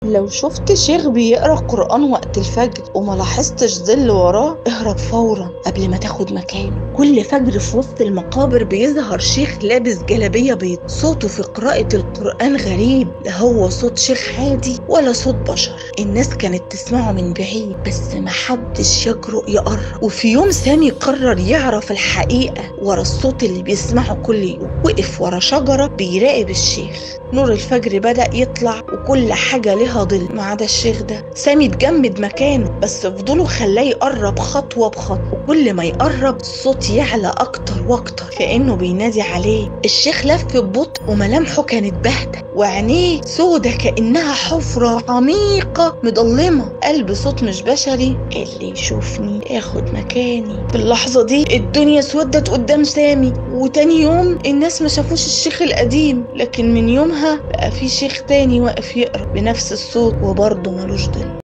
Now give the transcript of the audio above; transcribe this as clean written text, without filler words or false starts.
لو شفت شيخ بيقرأ قرآن وقت الفجر وما لاحظتش ظل وراه، اهرب فورا قبل ما تاخد مكانه. كل فجر في وسط المقابر بيظهر شيخ لابس جلابية بيض، صوته في قراءة القرآن غريب، لا هو صوت شيخ عادي ولا صوت بشر. الناس كانت تسمعه من بعيد بس محدش يجرؤ يقرب. وفي يوم سامي قرر يعرف الحقيقة ورا الصوت اللي بيسمعه كل يوم. وقف ورا شجرة بيراقب الشيخ. نور الفجر بدأ يطلع وكل حاجة لها ظل ما عدا الشيخ ده. سامي اتجمد مكانه، بس فضوله خلاه يقرب خطوة بخطوة، وكل ما يقرب الصوت يعلى أكتر وأكتر كأنه بينادي عليه. الشيخ لف ببطء وملامحه كانت باهتة وعينيه سودة كأنها حفرة عميقة مضلمة. قال بصوت مش بشري: اللي يشوفني ياخد مكاني. في اللحظة دي الدنيا سودت قدام سامي. وتاني يوم الناس ما شافوش الشيخ القديم، لكن من يومها بقى في شيخ تاني واقف يقرأ بنفس الصوت وبرضه ملوش ظل.